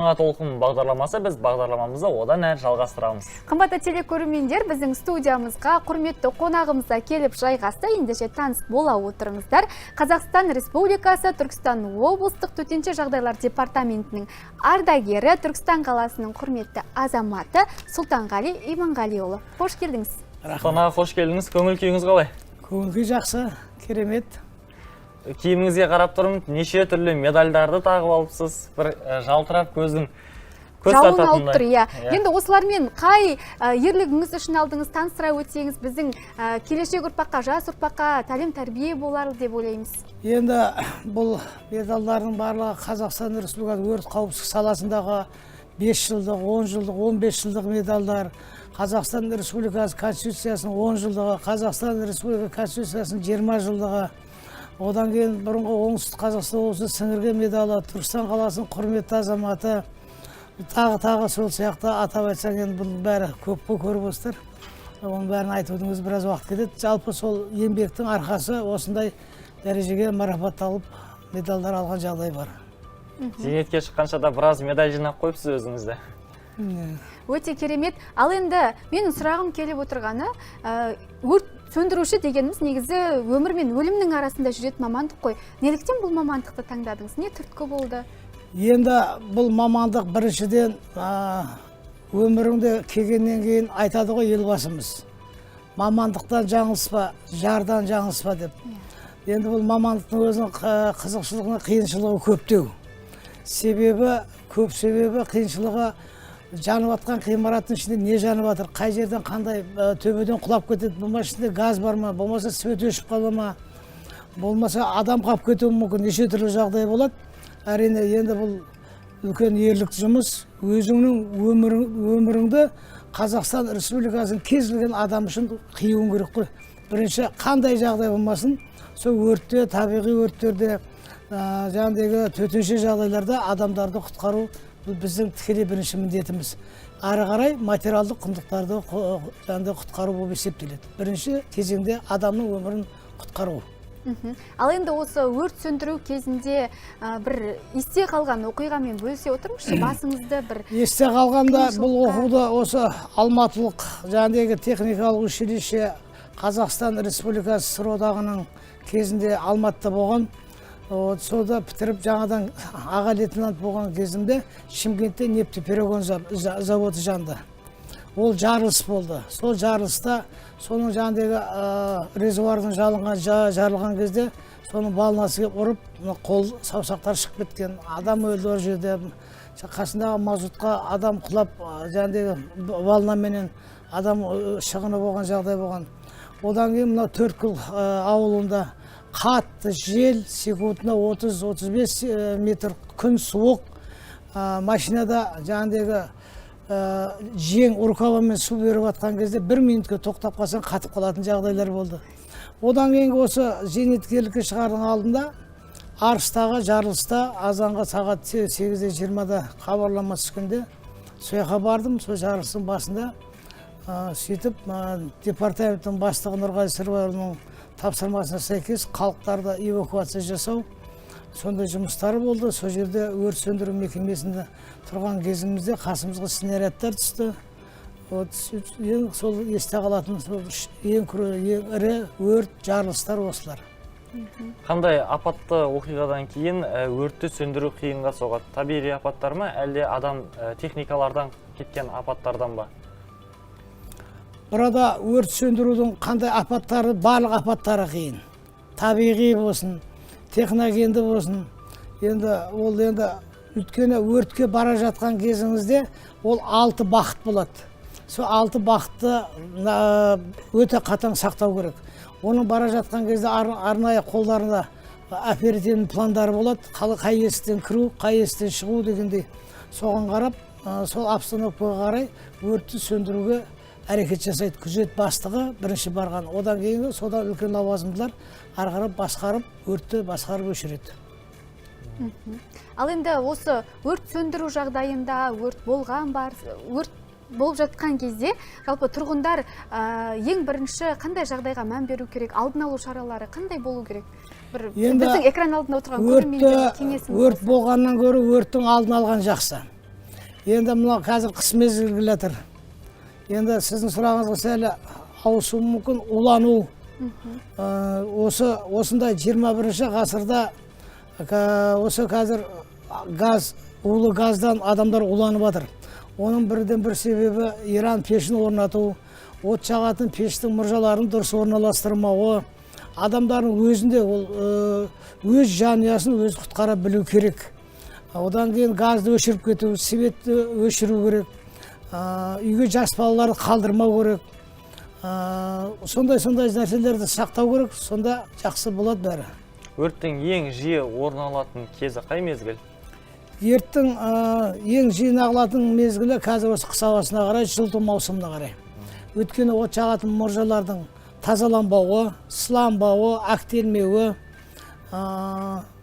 Жаңа толқын бағдарламасы, біз бағдарламамызды одан әрі жалғастырамыз. Қымбатты телекөрермендер, біздің студиямызға құрметті қонағымыз да келіп жайғасты. Ендеше таныс бола отырыңыздар. Қазақстан Республикасы Түркістан облыстық төтенше жағдайлар департаментінің ардагері, Түркістан қаласының құрметті азаматы Сұлтанғали Иманғалиұлы. Қош келдіңіз. Сұлтан аға, қош келдіңіз. Көңіл күйіңіз қалай? Көңіл күй жақсы, керемет. Киіміңізге қарап тұрмын, неше түрлі медальдарды тағып алыпсыз. Бір жалтырап, көздің көз жауын алып тартатындай. Тұр, иә. Иә. Енді осылармен қай ерлігіңіз үшін алдыңыз, таныстыра өтсеңіз, біздің келешек ұрпаққа, жас ұрпаққа тәлім тәрбие болар деп ойлаймыз. Енді бұл медальдардың барлығы Қазақстан Республикасы өрт қауіпсіздік саласындағы 5 жылдық, 10 жылдық, 15 жылдық медальдар, Қазақстан Республикасы Конституциясының 10 жылдығы, Қазақстан Республикасы Конституциясының 20 жылдығы, одан кейін бұрынғы Оңтүстік Қазақстан облысы сіңірген медалі, Түркістан қаласының құрметті азаматы, тағы тағы сол сияқты атап айтсаң, енді бұның бәрі көп қой, көріп отырсыздар. Оның бәрін айтудың өзі біраз уақыт кетеді. Жалпы сол еңбектің арқасы осындай дәрежеге марапатталып, медальдар алған жағдай бар. Зейнетке шыққанша да біраз медаль жинап қойыпсыз өзіңізде. Өте керемет. Ал енді менің сұрағым келіп отырғаны, өрт сөндіруші дегеніміз негізі өмір мен өлімнің арасында жүретін мамандық қой. Неліктен бұл мамандықты таңдадыңыз? Не түрткі болды? Енді бұл мамандық біріншіден, өміріңде келгеннен кейін айтады ғой Елбасымыз: «Мамандықтан жаңылыспа, жардан жаңылыспа», – деп. Енді бұл мамандықтың өзінің қызықшылығы, қиыншылығы көптеу. Себебі көп, себебі қиыншылығы: жанып жатқан ғимараттың ішінде не жанып жатыр, қай жерден қандай, төбеден құлап кетеді, болмаса ішінде газ бар ма, болмаса свет өшіп қала ма, болмаса адам қалып кетуі мүмкін, неше түрлі жағдай болады. Әрине, енді бұл үлкен ерлік жұмыс. Өзіңнің өміріңді Қазақстан Республикасының кез келген адамы үшін қиюың керек қой. Бірінші қандай жағдай болмасын, сол өртте, табиғи өрттерде, жаңағыдегі төтенше жағдайларда адамдарды құтқару – бұл біздің тікелей бірінші міндетіміз. Ары қарай материалдық құндылықтарды жаңағыдай құтқару болып есептеледі. Бірінші кезеңде адамның өмірін құтқару. Ал енді осы өрт сөндіру кезінде бір есте қалған оқиғамен бөлісе отырыңызшы, басыңызды бір Есте қалғанда бұл қиыншылыққа. Оқуды осы Алматылық жаңағыдегі техникалық училище, Қазақстан Республикасы СССР одағының кезінде Алматыда болған. Вот сода бітіріп, жаңадан аға лейтенант болған кезімде Шымкентте нефтеперегон заводы жанды. Ол жарылыс болды. Сол жарылыста соның жаңағыдегі резервуардың жалынған, жарылған кезде соның волнасы келіп ұрып, мына қол саусақтары шығып кеткен, адам өлді. Ол жерде қасындағы мазутқа адам құлап, жаңағыдегі волнаменен адам шығыны болған жағдай болған. Одан кейін мына Төрткүл ауылында қатты жел, секундына 30-35 метр, күн суық, машинада жаңағыдегі жең рукавамен су беріп жатқан кезде бір минутке тоқтап қалсаң, қатып қалатын жағдайлар болды. Одан кейінгі осы зейнеткерлікке шығардың алдында Арыстағы жарылыста азанғы сағат 8:20-да хабарлама түскенде сол жаққа бардым. Сол жарылыстың басында, сөйтіп департаменттің бастығы Нұрғали Сырбайұлының тапсырмасына сәйкес халықтарды эвакуация жасау, сондай жұмыстар болды. Сол жерде өрт сөндіру мекемесінде тұрған кезімізде қасымызға снарядтар түсті. Вот сөйтіп ең сол есте қалатын сол ең ірі өрт, жарылыстар осылар. Қандай апатты оқиғадан кейін өртті сөндіру қиынға соғады? Табиғи апаттар ма, әлде адам, техникалардан кеткен апаттардан ба? Burada өрт сөндірудің қандай апаттары, барлық апаттары қиын. Табиғи болсын, техногенді болсын. Енді ол енді өйткені өртке бара жатқан кезіңізде ол алты бағыт болады. Сол алты бағытты өте қатаң сақтау керек. Оның бара жатқан кезде арнайы қолдарында оперативный пландары болады. Қай есіктен кіру, қай есіктен шығу дегендей. Соған қарап, сол обстановкаға қарай өртті сөндіруге әрекет жасайды. Күзет бастығы бірінші барған. Одан кейінгі содан үлкен лауазымдылар ары қарап басқарып, өртті басқарып өшіреді. Ал енді осы өрт сөндіру жағдайында, өрт болған бар, өрт болып жатқан кезде жалпы тұрғындар ең бірінші қандай жағдайға мән беру керек, алдын алу шаралары қандай болу керек? Бір Енді біздің экран алдында отырған көрермендерге өртті кеңесіңіз өрт болса. Болғаннан гөрі өрттің алдын алған жақсы. Енді мынау қазір қыс мезгілі келе жатыр. Енді сіздің сұрағыңызға сәл ауысуы мүмкін, улану. Осындай 21 ғасырда осы қазір газ, улы газдан адамдар уланып жатыр. Оның бірден бір себебі Иран пешін орнату, от жағатын пештің мұржаларын дұрыс орналастырмауы. Адамдардың өзінде ол өз жанұясын өзі құтқара білу керек. Одан кейін газды өшіріп кету, светті өшіру керек, үйге жас балаларды қалдырмау керек. Сондай нәрселерді сақтау керек, сонда жақсы болады бәрі. Өрттің ең жиі орын алатын кезі қай мезгіл? Өрттің ең жиі алатын мезгілі қазір осы қыс ауасына қарай, жылыту маусымына қарай. Өйткені от жағатын мұржалардың тазаланбауы, сыланбауы, әктелмеуі,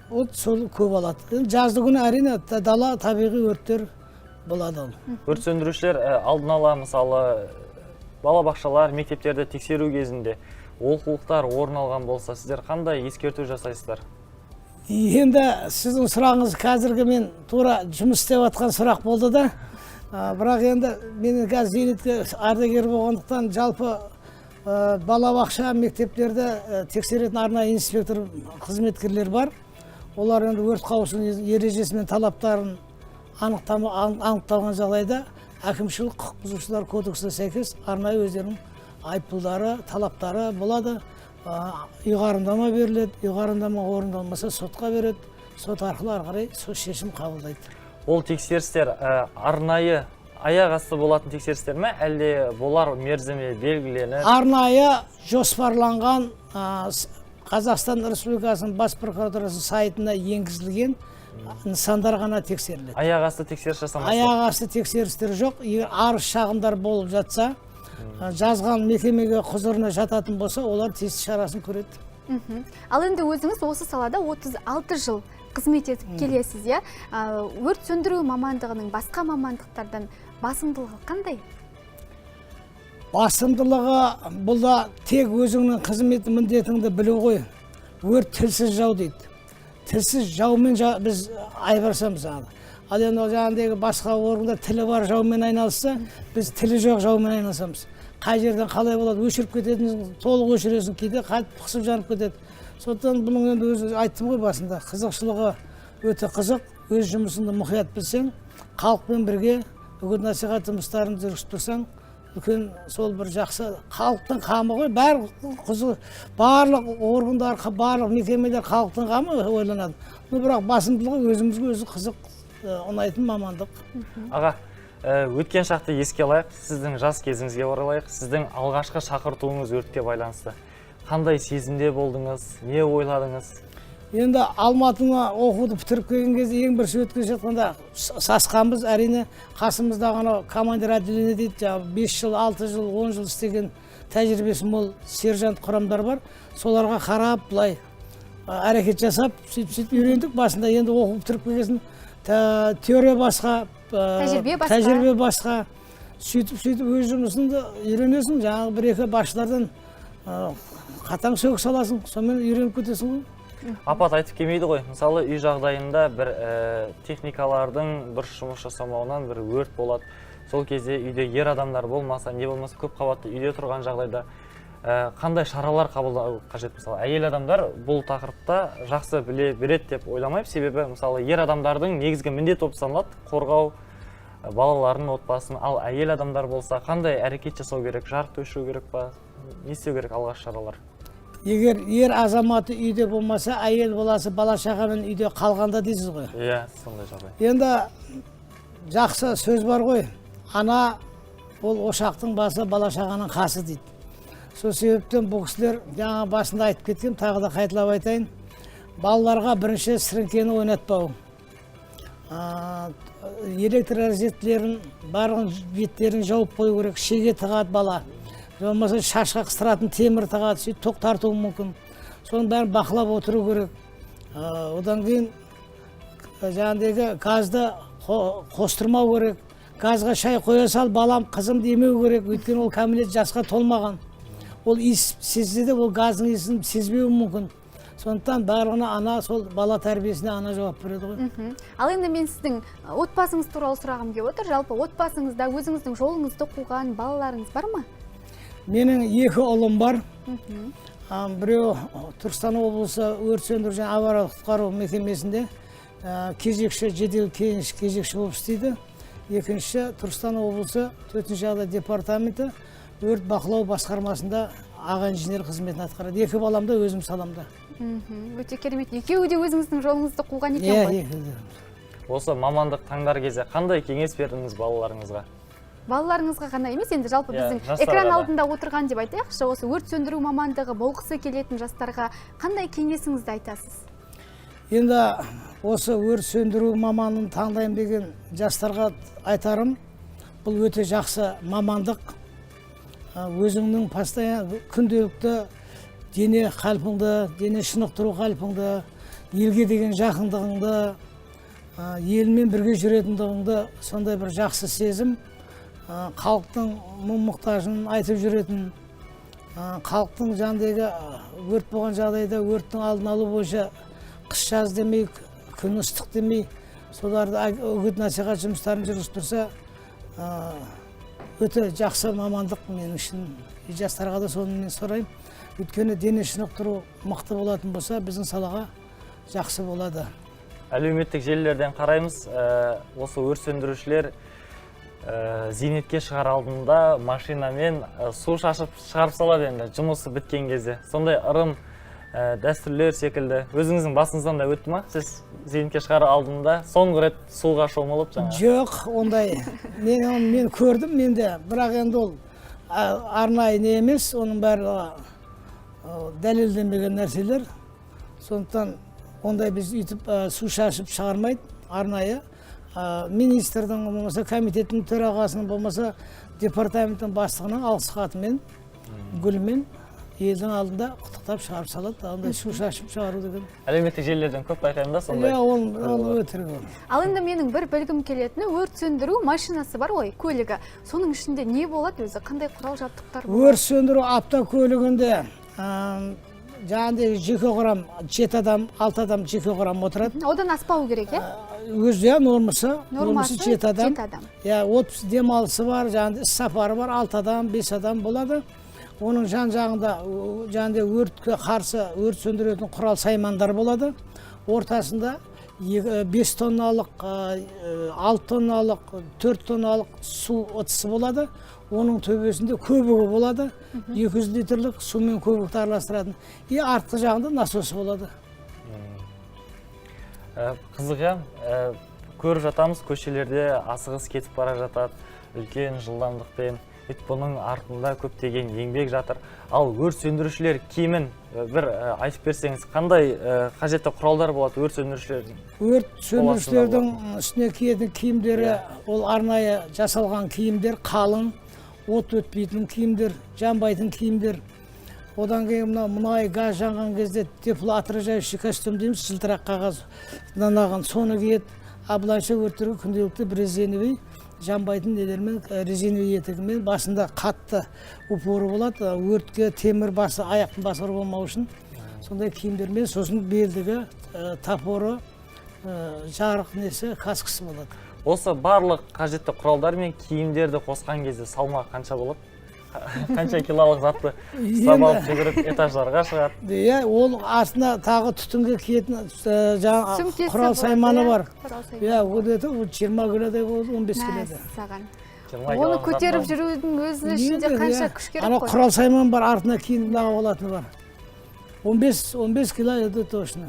от сол көп алады. Енді жазды күні әрине дала табиғи өрттер болады ол. Өрт сөндірушілер алдын ала, мысалы, балабақшалар, мектептерді тексеру кезінде олқылықтар орын алған болса, сіздер қандай ескерту жасайсыздар? Енді сіздің сұрағыңыз қазіргі мен тура жұмыс істеп жатқан сұрақ болды да. Бірақ енді мен қазір зейнетке ардагер болғандықтан жалпы балабақша, мектептерді тексеретін арнайы инспектор қызметкерлер бар. Олар енді өрт қауіпсіздігі ережесі мен талаптарын анықталған жағдайда әкімшілік құқық бұзушылар кодексіне сәйкес арнайы өздерінің айыппұлдары, талаптары болады. Ұйғарымдама беріледі, ұйғарымдама орындалмаса сотқа береді, сот арқылы ары қарай сол шешім қабылдайды. Ол тексерістер арнайы аяқ асты болатын тексерістер ме, әлде болар мерзімі белгіленіп? Арнайы жоспарланған, Қазақстан Республикасының бас прокуратурасының сайтына енгізілген нысандар ғана тексеріледі. Аяқ асты тексеріс жасамайсыздар? Аяқ асты тексерістер жоқ. Егер арыз шағымдар болып жатса, жазған мекемеге құзырына жататын болса, олар тиісті шарасын көреді. Ал енді өзіңіз осы салада 36 жыл қызмет етіп келесіз, иә? Өрт сөндіру мамандығының басқа мамандықтардан басымдылығы қандай? Басымдылығы бұл да тек өзіңнің қызмет міндетіңді білу ғой. Өрт тілсіз жау дейді. Тілсіз жаумен біз айбарсамыз. Ал енді жаңағыдегі басқа органдар тілі бар жаумен айналысса, біз тілі жоқ жаумен айналысамыз. Қай жерден қалай болады, өшіріп кететін, толық өшіресің, кейде қайтып қысып жанып кетеді. Сондықтан бұның енді өзі айттым ғой басында, қызықшылығы өте қызық, өз жұмысыңды мұқият білсең, халықпен бірге үгіт насихат жұмыстарын жүргізіп тұрсаң, үлкен сол бір жақсы халықтың қамы ғой, барлық органдар, барлық мекемелер халықтың қамы ойланады. Но бірақ басымдылығы өзімізге өзі қызық, ұнайтын мамандық. Аға, өткен шақты еске алайық, сіздің жас кезіңізге оралайық, сіздің алғашқы шақыртуыңыз өртке байланысты. Қандай сезімде болдыңыз, не ойладыңыз? Енді Алматыны оқуды бітіріп келген кезде ең бірінші өткен жатқанда сасқанбыз, әрине. Қасымыздағы анау командир отделение дейді, жаңағы 5 жыл, 6 жыл, 10 жыл істеген тәжірибесі мол сержант құрамдар бар. Соларға қарап былай әрекет жасап, сөйтіп үйрендік. Басында енді оқу бітіріп келген соң теория басқа, тәжірибе басқа. Тәжірибе басқа. Сөйтіп өз жұмысыңды үйренесің, жаңағы бір-екі басшылардан қатаң сөгіс аласың, сонымен үйреніп кетесің ғой. Апат айтып келмейді ғой. Мысалы, үй жағдайында бір техникалардың дұрыс жұмыс жасамауынан бір өрт болады. Сол кезде үйде ер адамдар болмаса, не болмаса көп қабатты үйде тұрған жағдайда қандай шаралар қабылдау қажет? Мысалы, әйел адамдар бұл тақырыпта жақсы біле береді деп ойламаймын. Себебі, мысалы, ер адамдардың негізгі міндеті болып саналады қорғау балаларын, отбасын. Ал әйел адамдар болса, қандай әрекет жасау керек? Жарықты өшіру керек па? Не істеу керек алғашқы шаралар? Егер ер азаматы үйде болмаса, әйел баласы бала шағамен үйде қалғанда дейсіз ғой. Иә, сондай жағдай. Енді жақсы сөз бар ғой. Ана ол ошақтың басы, бала шағаның қасы дейді. Сол себептен бұл кісілер жаңа басында айтып кеткен, тағы да қайталап айтайын. Балаларға бірінші сіріңкені ойнатпау. Электр розеткілерін барлығын беттерін жауып қою керек, шеге тығады бала. Болмаса шашқа қыстыратын темір тығады, сөйтіп тоқ тартуы мүмкін. Соның бәрін бақылап отыру керек. Одан кейін жаңағыдегі газды қостырмау керек. Газға шай қоя сал, балам, қызым демеу керек, өйткені ол кәмелет жасқа толмаған. Ол иіс сезсе де, ол газдың иісін сезбеуі мүмкін. Сондықтан барлығына ана, сол бала тәрбиесіне ана жауап береді ғой. Ал енді мен сіздің отбасыңыз туралы сұрағым келіп отыр. Жалпы отбасыңызда өзіңіздің жолыңызды қуған балаларыңыз бар ма? Менің 2 ұлым бар. Біреу Түркістан облысы өрт сөндіру және авариялық құтқару мекемесінде кезекші, жедел кеңес кезекші болып істейді. Екіншісі Түркістан облысы төтенше жағдай департаменті өрт бақылау басқармасында аға инженер қызметін атқарады. 2 балам да өзім саламда. Өте керемет. Екеуі де өзіңіздің жолыңызды қуған екен ғой. Иә, екеуі де. Осы мамандық таңдар кезде қандай кеңес бердіңіз балаларыңызға? Балаларыңызға ғана емес, енді жалпы біздің экран алдында отырған деп айтайықшы, осы өрт сөндіру мамандығы болғысы келетін жастарға қандай кеңесіңізді айтасыз? Енді осы өрт сөндіру маманын таңдаймын деген жастарға айтарым, бұл өте жақсы мамандық. Өзіңнің постоянно күнделікті дене қалпыңды, дене шынықтыру қалпыңды, елге деген жақындығыңды, елмен бірге жүретіндігіңді, сондай бір жақсы сезім, халықтың мұң-мұқтажын айтып жүретін, халықтың жанындағы өрт болған жағдайда өрттің алдын алу бойынша қыс жаз демей, күн ыстық демей, соларды үгіт насихат жұмыстарын жүргізіп тұрса, өте жақсы мамандық мен үшін. Жастарға да соны мен сұраймын. Өйткені дене шынықтыру мықты болатын болса, біздің салаға жақсы болады. Әлеуметтік желілерден қараймыз, осы өрт сөндірушілер зейнетке шығар алдында машинамен су шашып шығарып салады енді жұмысы біткен кезде. Сондай ырым дәстүрлер секілді. Өзіңіздің басыңыздан да өтті ма? Сіз зейнетке шығар алдында соңғы рет суға шомылып жаңа? Жоқ, ондай. Мен оны көрдім мен де, бірақ енді ол арнайы не емес, оның барлығы дәлелденбеген нәрселер. Сондықтан ондай біз үйтіп су шашып шығармайды арнайы. Министрдің, болмаса комитеттің төрағасының, болмаса департаменттің бастығының алғыс хатымен, гүлмен елдің алдында құттықтап шығарып салады. Ондай су шашып шығару деген. Әлеуметтік желілерден көп байқаймын да сондай. Иә, ол өтірік ол. Ал енді менің бір білгім келетіні, өрт сөндіру машинасы бар ғой, көлігі. Соның ішінде не болады өзі? Қандай құрал жабдықтар болады? Өрт сөндіру автокөлігінде, жаңағыдай жеке құрам, 7 адам, 6 адам жеке құрам отырады. Одан аспау керек, иә? Өзі, иә, нормасы Нормасы 7 адам. 7 адам. Иә, отпуск демалысы бар, жаңағыдай іс сапары бар, 6 адам, 5 адам болады. Оның жан жағында, жаңағыдай өртке қарсы өрт сөндіретін құрал саймандар болады. Ортасында 5 тонналық, 6 тонналық, 4 тонналық су ыдысы болады. Оның төбесінде көбігі болады. 200 литрлік сумен көбікті араластыратын. И артқы жағында насосы болады. Қызық, иә? Көріп жатамыз, көшелерде асығыс кетіп бара жатады, үлкен жылдамдықпен. Өйт бұның артында көптеген еңбек жатыр. Ал өрт сөндірушілер киімін бір айтып берсеңіз, қандай қажетті құралдар болады өрт сөндірушілердің? Өрт Қоластында сөндірушілердің болатын. үстіне киетін киімдері, ол арнайы жасалған киімдер, қалың, от өтпейтін киімдер, жанбайтын киімдер. Одан кейін мына мұнай, газ жанған кезде теплоотражающий костюм дейміз, жылтырақ қағаз соны киеді. А былайша өрттерге күнделікті бір резиновый жанбайтын нелермен, резиновый етігімен, басында қатты упоры болады, өртке темір басы, аяқтың басы ұрып алмау үшін сондай киімдермен, сосын белдігі, топоры, жарық несі, каскасы болады. Осы барлық қажетті құралдар мен киімдерді қосқан кезде салмағы қанша болады? Қанша килолық затты ұстап алып жүгіріп этаждарға шығады? Иә, ол астына тағы түтінге киетін жаңа Сөмкесі құрал болады, сайманы иә? бар. Құрал сайманы. Иә, ол это, ол 20 килодай болды, 15 килодай. Мәссаған. Жиырма Оны килодан көтеріп затты. жүрудің өзінің ішінде Енді, қанша иә. күш керек Анау қой? құрал сайман бар, артына киініп лағып алатыны бар. 15 кило это точно.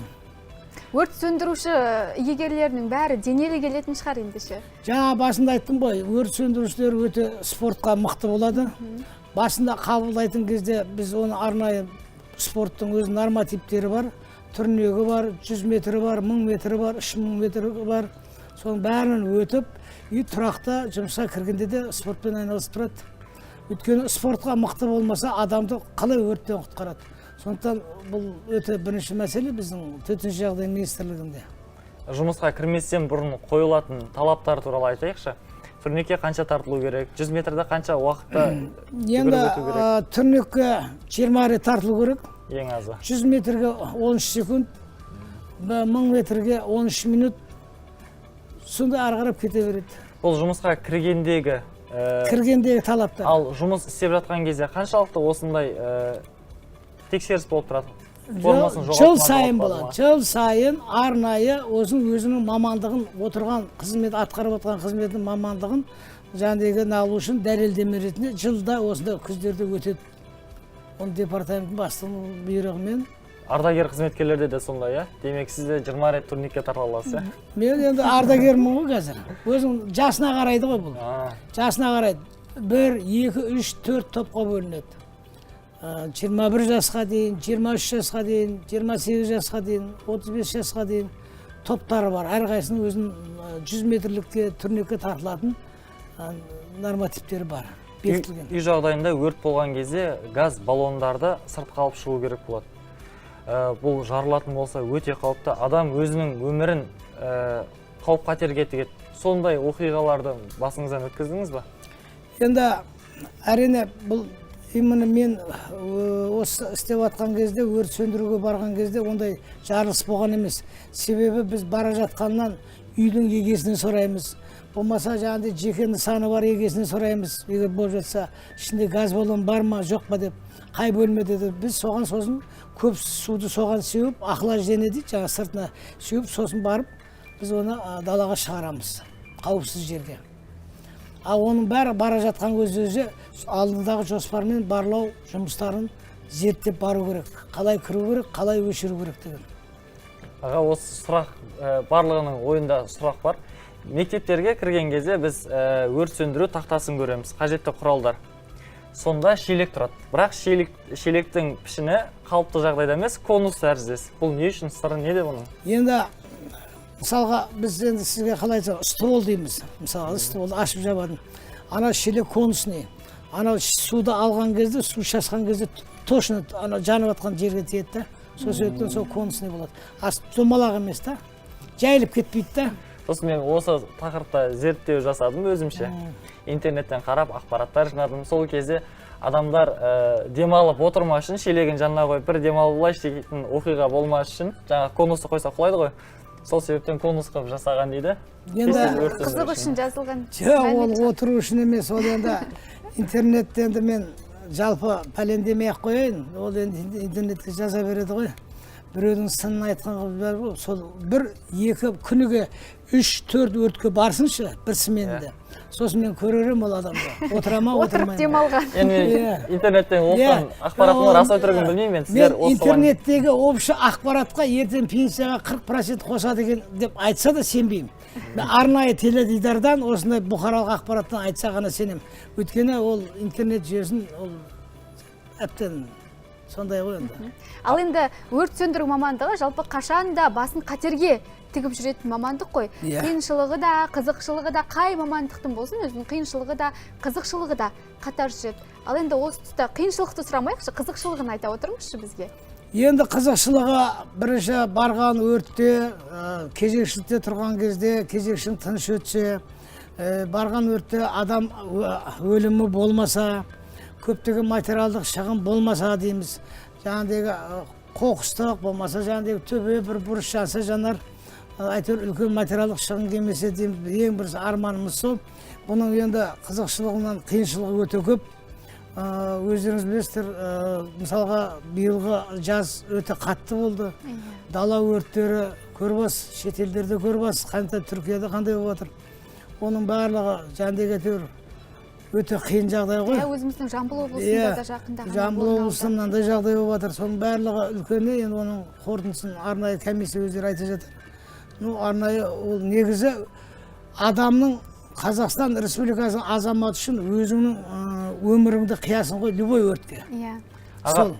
Өрт сөндіруші егерлерінің бәрі денелі келетін шығар ендеше. Жаңа басында айттым ғой, өрт сөндірушілер өте спортқа мықты болады. Басында қабылдайтын кезде біз оны арнайы спорттың өз нормативтері бар, турнигі бар, 100 метрі бар, 1000 метрі бар, 3000 метрі бар. Соның бәрін өтіп, үй тұрақты жұмысқа кіргенде де спортпен айналысып тұрады. Өйткені спортқа мықты болмаса адамды қалай өрттен құтқарады? Сондықтан бұл өте бірінші мәселе біздің төтенше жағдай министрлігінде. Жұмысқа кірместен бұрын қойылатын талаптар туралы айтайықшы. Турникке қанша тартылу керек, 100 метрді қанша уақытта Енді жүгіріп өту керек? Турникке 20 рет тартылу керек. Ең азы. 100 метрге 13 секунд, 1000 метрге 13 минут. Сонда ары қарап кете береді. Бұл жұмысқа кіргендегі Кіргендегі талаптар. Ал жұмыс істеп жатқан кезде қаншалықты осындай тексеріс болып тұрады? Формасын Жыл жоғалтып сайын ма, болады. Жыл сайын арнайы өзінің мамандығын, отырған қызмет, атқарып отырған қызметінің мамандығын жаңағыдегі алу үшін дәлелдеме ретінде жылда осындай күздерде өтеді. Оны департаменттің бастығының бұйрығымен. Ардагер қызметкерлерде де сондай, иә? Демек, сіз де 20 рет турникке тарта аласыз, иә? Мен енді ардагермін ғой қазір. Өзің жасына қарайды ғой бұл. Жасына қарайды. 1, 2, 3, 4 топқа бөлінеді. 21 жасқа дейін, 23 жасқа дейін, 28 жасқа дейін, 35 жасқа дейін топтары бар. Әрқайсысының өзінің 100 метрлікке турникке тартылатын нормативтері бар, бекітілген. Үй жағдайында өрт болған кезде газ баллондарды сыртқа алып шығу керек болады. Бұл жарылатын болса өте қауіпті. Адам өзінің өмірін қауіп қатерге тігеді. Сондай оқиғаларды басыңыздан өткіздіңіз ба? Енді әрине бұл именно мен осы істеп жатқан кезде, өрт сөндіруге барған кезде ондай жарылыс болған емес. Себебі біз бара жатқаннан үйдің егесінен сұраймыз. Болмаса жаңағыдай жеке нысаны бар егесінен сұраймыз. Егер болып жатса, ішінде газ баллон бар ма, жоқ па деп, қай бөлмеде деп. Біз соған сосын көп суды соған сеуіп, охлаждение дейді, жаңа сыртына сеуіп, сосын барып біз оны далаға шығарамыз, қауіпсіз жерге. Ал оның бәрі бара жатқан өзі алдындағы жоспармен барлау жұмыстарын зерттеп бару керек. Қалай кіру керек, қалай өшіру керек деген. Аға, осы сұрақ, барлығының ойында сұрақ бар. Мектептерге кірген кезде біз өрт сөндіру тақтасын көреміз, қажетті құралдар. Сонда шелек тұрады. Бірақ шелектің пішіні қалыпты жағдайда емес, конус тәріздес. Бұл не үшін, сыры неде бұның? Енді мысалға біз енді сізге қалай айтсам, ствол дейміз. Мысалға стволды ашып жабатын. Ана шелек конусный. Ана суды алған кезде, су шашқан кезде точно ана жанып жатқан жерге тиеді да. Сол себептен сол конусный болады. А домалақ емес та. Жайылып кетпейді да. Сосын мен осы тақырыпта зерттеу жасадым өзімше. Интернеттен қарап ақпараттар жинадым. Сол кезде адамдар демалып отырмас үшін, шелегін жанына қойып бір демалып алайыншы дейтін оқиға болмас үшін, жаңағы конусты қойса құлайды ғой. Сол себептен конус қылып жасаған дейді. Енді Тез-тез өрт сөндіру Қызық үшін жазылған. Жоқ, ол отыру үшін емес, ол енді интернетте енді мен жалпы пәлен демей-ақ қояйын, ол енді интернетке жаза береді ғой. Біреудің сынын айтқан бәрі ғой, сол бір, екі күніге үш, төрт өртке барсыншы бір сменде. Сосын мен көрер едім ол адамды. Отыра ма, Отырып отырмай ма? демалған. Енді мен интернеттен оқыған ақпараттың рас өтірігін білмеймін мен. Сіздер Мен осы интернеттегі общий ақпаратқа ертең пенсияға 40% қосады екен деп айтса да сенбеймін. Мен арнайы теледидардан осындай бұқаралық ақпараттан айтса ғана сенемін. Өйткені ол интернет жүйесін ол әбден сондай ғой енді. Ал енді өрт сөндіру мамандығы жалпы қашан да басын қатерге тігіп жүретін мамандық қой. Қиыншылығы да, қызықшылығы да, қай мамандықтың болсын өзінің қиыншылығы да, қызықшылығы да қатар жүреді. Ал енді осы тұста қиыншылықты сұрамайықшы, қызықшылығын айта отырыңызшы бізге. Енді қызықшылығы бірінші барған өртте, кезекшілікте тұрған кезде, кезекшінің тыныш өтсе, барған өртте адам өлімі болмаса, көптеген материалдық шығын болмаса дейміз. Жаңағыдегі қоқыстық болмаса, жаңағыдегі төбе бір бұрыш жанса жанар, әйтеуір үлкен материалдық шығын келмесе дейміз. Ең бірінші арманымыз сол. Бұның енді қызықшылығынан қиыншылығы өте көп. Өздеріңіз білесіздер, мысалға биылғы жаз өте қатты болды. Дала өрттері көріп аласыз, шетелдерде көріп аласыз, қандай Түркияда қандай болып жатыр. Оның барлығы жаңағыдегі әйтеуір өте қиын жағдай ғой. Иә, өзіміздің Жамбыл облысында да жақында ғана Жамбыл орын алды. облысында мынандай жағдай болып жатыр. Соның барлығы үлкені, енді оның қорытындысын арнайы комиссия өздері айта жатыр. Арнайы ол негізі адамның Қазақстан Республикасының азаматы үшін өзіңнің өміріңді қиясың ғой любой өртке. Аға, Сол.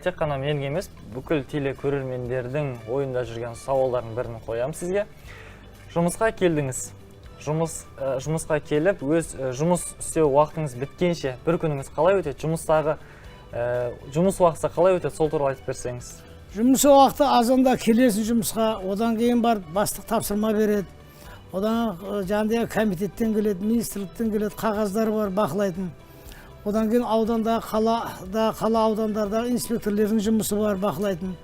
тек қана менің емес, бүкіл телекөрермендердің ойында жүрген сауалдардың бірін қоямын сізге. Жұмысқа келдіңіз. Жұмысқа келіп, өз жұмыс істеу уақытыңыз біткенше бір күніңіз қалай өтеді? Жұмыс уақыты қалай өтеді? Сол туралы айтып берсеңіз. Жұмыс уақыты азанда келесің жұмысқа, одан кейін барып бастық тапсырма береді. Одан жаңағыдай комитеттен келеді, министрліктен келеді, қағаздар бар бақылайтын. Одан кейін ауданда, қалада, қала аудандардағы инспекторлердің жұмысы бар бақылайтын.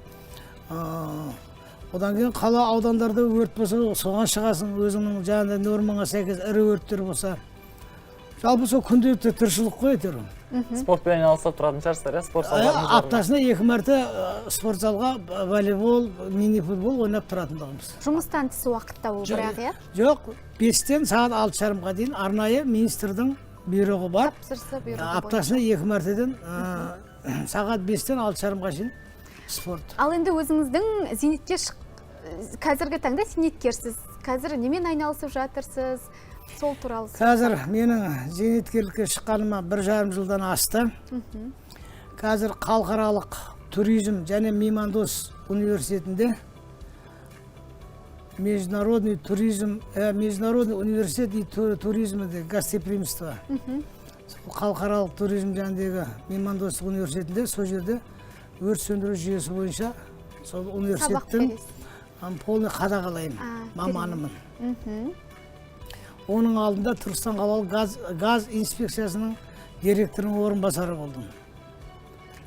Одан кейін қала аудандарда өрт болса, соған шығасың, өзіңнің жаңағыдай нормаңа сәйкес ірі өрттер болса. Жалпы сол күнделікті тіршілік қой әйтеуір. Спортпен айналысып тұратын шығарсыздар, иә, спорт залдарыңыз бар ма? Аптасына 2 мәрте спорт залға волейбол, мини футбол ойнап тұратындығымыз. Жұмыстан тыс уақытта ол бірақ, иә? Жоқ, 5-тен сағат 6:30-ға дейін арнайы министрдің бұйрығы бар. Тапсырысы бұйрығы бойынша. Аптасына 2 мәртеден сағат 5-тен 6:30-ға шейін спорт. Ал енді өзіңіздің зейнетке қазіргі таңда зейнеткерсіз. Қазір немен айналысып жатырсыз? Сол туралы сұрақ. Қазір менің зейнеткерлікке шыққаныма 1,5 жылдан асты. Қазір халықаралық туризм және меймандос университетінде международный туризм, международный университет и туризм де гостеприимство. Сол халықаралық туризм жөніндегі меймандостық университетінде, сол жерде өрт сөндіру жүйесі бойынша сол Сабақ университеттің бересіз. Полный қадағалаймын, маманымын. Оның алдында Түркістан қалалық газ инспекциясының директорының орынбасары болдым.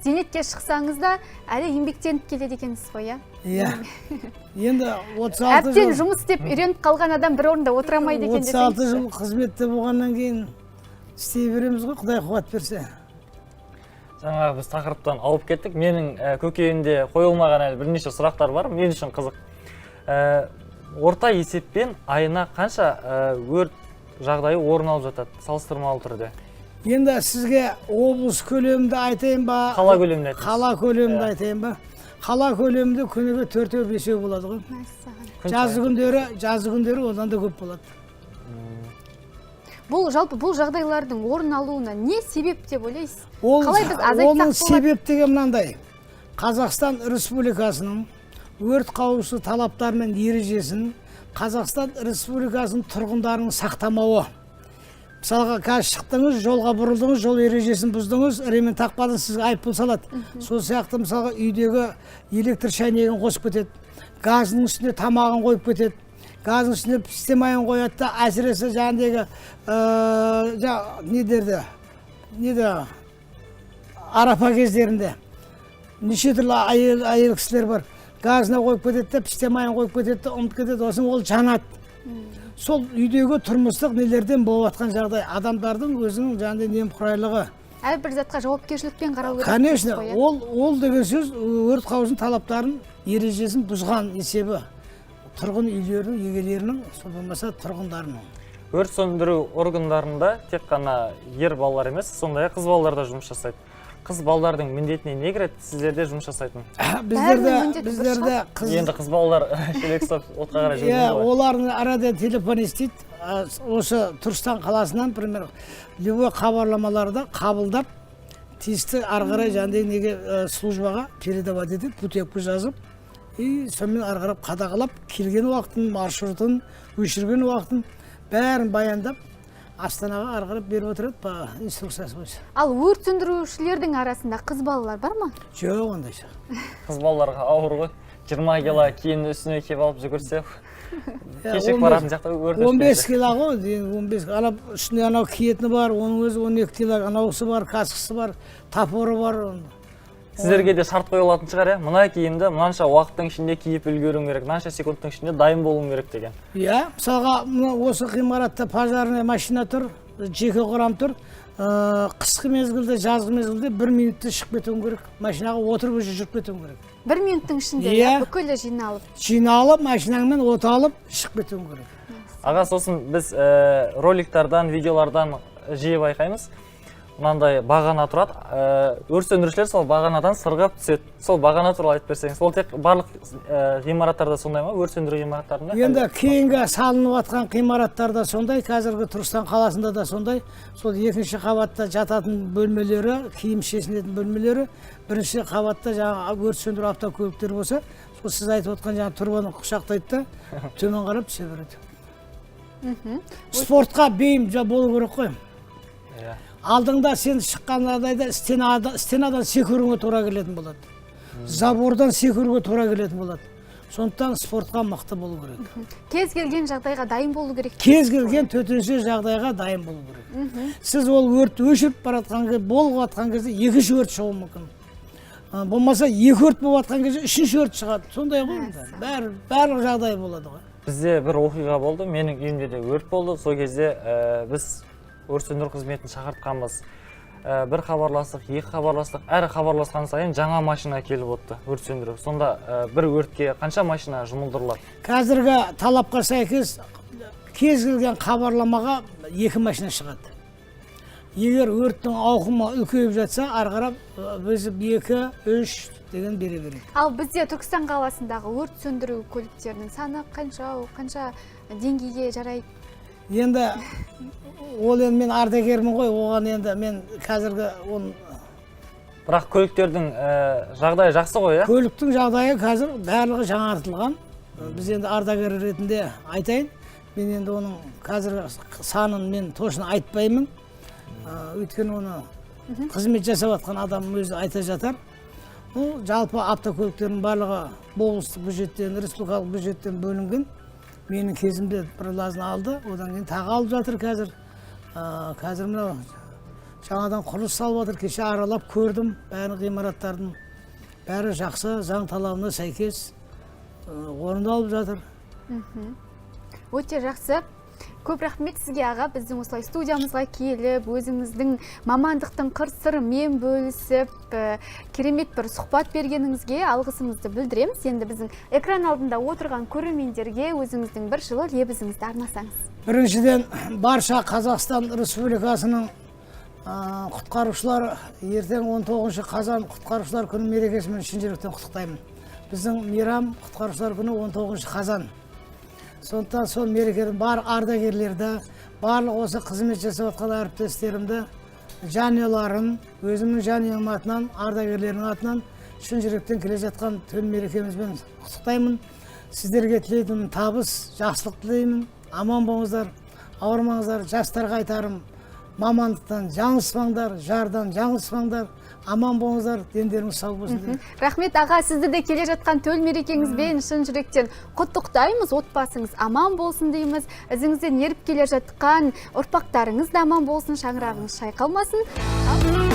Зейнетке шықсаңыз да әлі еңбектеніп келеді екенсіз ғой, иә? Иә. Енді 36 Әбден жыл жұмыс істеп үйреніп қалған адам бір орында отыра алмайды екен 36 десеңізші. жыл қызметте болғаннан кейін істей береміз ғой, Құдай қуат берсе. Жаңағы біз тақырыптан ауып кеттік. Менің көкейімде қойылмаған әлі бірнеше сұрақтар бар. Мен үшін қызық. Орта есеппен айына қанша өрт жағдайы орын алып жатады салыстырмалы түрде? Енді сізге облыс көлемінде айтайын ба? Қала көлемінде айтыңыз. Қала көлемінде Иә. айтайын ба? Қала көлемінде күніге төртеу, бесеу болады ғой. Мәссаған. Күн Жазы сайын. күндері одан да көп болады. Бұл жалпы бұл жағдайлардың орын алуына не себеп деп ойлайсыз? Ол, Қалай біз азайтсақ оның болады? себеп деген мынандай. Қазақстан Республикасының өрт қауіпсіздігі талаптары мен ережесін Қазақстан Республикасының тұрғындарының сақтамауы. Мысалға, қазір шықтыңыз, жолға бұрылдыңыз, жол ережесін бұздыңыз, ремень тақпадыңыз, сізге айыппұл салады. Сол сияқты мысалға үйдегі электр шәйнегін қосып кетеді, газдың үстіне тамағын қойып кетеді, газдың үстіне пісте майын қояды да, әсіресе жаңағыдегі недерді, неде, арапа кездерінде неше түрлі әйел кісілер бар, газына қойып кетеді де, пісте майын қойып кетеді де, ұмытып кетеді, сосын ол жанады. Сол үйдегі тұрмыстық нелерден болып жатқан жағдай, адамдардың өзінің жаңағыдай немқұрайлығы. Әрбір затқа жауапкершілікпен қарау керек Конечно, дейсіз ғой, иә? ол деген сөз өрт қауіпсіздігінің талаптарын, ережесін бұзған есебі тұрғын үйлерінің егелерінің, сол болмаса тұрғындарының. Өрт сөндіру органдарында тек қана ер балалар емес, сондай-ақ қыз балалар да жұмыс жасайды. Қыз балалардың міндетіне не кіреді сіздерде жұмыс жасайтын? Бәрінің міндеті бір Біздерде шығар. қыз Енді қыз балалар шелек ұстап отқа қарай Иә, жүгірмейді ғой. олардың арада телефон естиді. Осы Түркістан қаласынан, например, любой хабарламаларды қабылдап, тиісті ары қарай жаңағыдай неге службаға передавать етеді, путевка жазып, и сонымен ары қарап қадағалап, келген уақытын, маршрутын, өшірген уақытын бәрін баяндап, Астанаға ары қарап беріп отырады по инструкциясы бойынша. Ал өрт сөндірушілердің арасында қыз балалар бар ма? Жоқ, ондай жоқ. Қыз балаларға ауыр ғой. 20 кило киімді үстіне киіп алып жүгірсе, Иә, кешек баратын сияқты өрт 15 өшкенше. кило ғой, енді 15, ана үстіне анау киетіні бар, оның өзі 12 кило, анаусы бар, каскасы бар, топоры бар. Сіздерге де шарт қойылатын шығар, иә? Мына киімді мынанша уақыттың ішінде киіп үлгеруің керек, мынанша секундтың ішінде дайын болуың керек деген. Иә, мысалға, мына осы ғимаратта пожарный машина тұр, жеке құрам тұр. Қысқы мезгілде, жазғы мезгілде 1 минутта шығып кетуің керек, машинаға отырып уже жүріп кетуің керек. 1 минуттың ішінде, Иә. иә, бүкілі жиналып. Жиналып, машинаңмен от алып шығып кетуің керек. Аға, сосын біз роликтардан, видеолардан жиі байқаймыз. Мынандай бағана тұрады. Өрт сөндірушілер сол бағанадан сырғып түседі. Сол бағана туралы айтып берсеңіз, ол тек барлық ғимараттарда сондай ма? Өрт сөндіру ғимараттарында? Енді кейінгі салынып жатқан ғимараттарда сондай, қазіргі Түркістан қаласында да сондай. Сол екінші қабатта жататын бөлмелері, киім шешінетін бөлмелері, бірінші қабатта жаңағы өрт сөндіру автокөліктері болса, сол сіз айтып отқан жаңағы трубаны құшақтайды да төмен қарап түсе береді. Спортқа бейім болу керек қой. Алдыңда сен шыққан жағдайда стенадан секіруіңе тура келетін болады. Забордан секіруге тура келетін болады. Сондықтан спортқа мықты болу керек. Кез келген жағдайға дайын болу керек. Кез келген төтенше жағдайға дайын болу керек. Сіз ол өртті өшіріп баратқан кезде, болып жатқан кезде екінші өрт шығуы мүмкін. Болмаса екі өрт болып жатқан кезде үшінші өрт шығады. Сондай ғой енді. Барлық жағдай болады ғой. Бізде бір оқиға болды, менің үйімде де өрт болды. Сол кезде біз өрт сөндіру қызметін шақыртқанбыз. Бір хабарластық, екі хабарластық, әр хабарласқан сайын жаңа машина келіп отты өрт сөндіру. Сонда бір өртке қанша машина жұмылдырылады? Қазіргі талапқа сәйкес кез келген хабарламаға екі машина шығады. Егер өрттің ауқымы үлкейіп жатса, ары қарап біз 2, 3 деген бере береді. Ал бізде Түркістан қаласындағы өрт сөндіру көліктерінің саны қанша деңгейге жарайды? Енді ол енді мен ардагермін ғой, оған енді мен қазіргі он. Бірақ көліктердің жағдайы жақсы ғой, иә? Көліктің жағдайы қазір барлығы жаңартылған. Біз енді ардагер ретінде айтайын, мен енді оның қазіргі санын мен точно айтпаймын. Өйткені оны қызмет жасап жатқан адам өзі айта жатар. Бұл жалпы автокөліктердің барлығы облыстық бюджеттен, республикалық бюджеттен бөлінген. Менің кезімде біразын алды, одан кейін тағы алып жатыр қазір. Қазір мынау жаңадан құрылыс салып жатыр, кеше аралап көрдім, бәрі ғимараттардың бәрі жақсы, заң талабына сәйкес орындалып жатыр. Өте жақсы. Көп рахмет сізге, аға, біздің осылай студиямызға келіп, өзіңіздің мамандықтың қыр-сырымен бөлісіп, керемет бір сұхбат бергеніңізге алғысымызды білдіреміз. Енді біздің экран алдында отырған көрермендерге өзіңіздің бір жылы лебізіңізді арнасаңыз. Біріншіден, барша Қазақстан Республикасының құтқарушылар ертең 19 қазан құтқарушылар күні мерекесімен шын жүректен құттықтаймын. Біздің мейрам құтқарушылар күні 19 қазан. Сондықтан сол мерекенің бар ардагерлерді, барлық осы қызмет жасап жатқан әріптестерімді, жанұяларын, өзімнің жанұям атынан, ардагерлердің атынан шын жүректен келе жатқан төл мерекемізбен құттықтаймын. Сіздерге тілейтінім табыс, жақсылық тілеймін. Аман болыңыздар, ауырмаңыздар. Жастарға айтарым, мамандықтан жаңылыспаңдар, жардан жаңылыспаңдар. Аман болыңыздар, дендеріңіз сау болсын деймін. Рахмет, аға, сізді де келе жатқан төл мерекеңізбен шын жүректен құттықтаймыз. Отбасыңыз аман болсын дейміз. Ізіңізден еріп келе жатқан ұрпақтарыңыз да аман болсын, шаңырағыңыз шайқалмасын.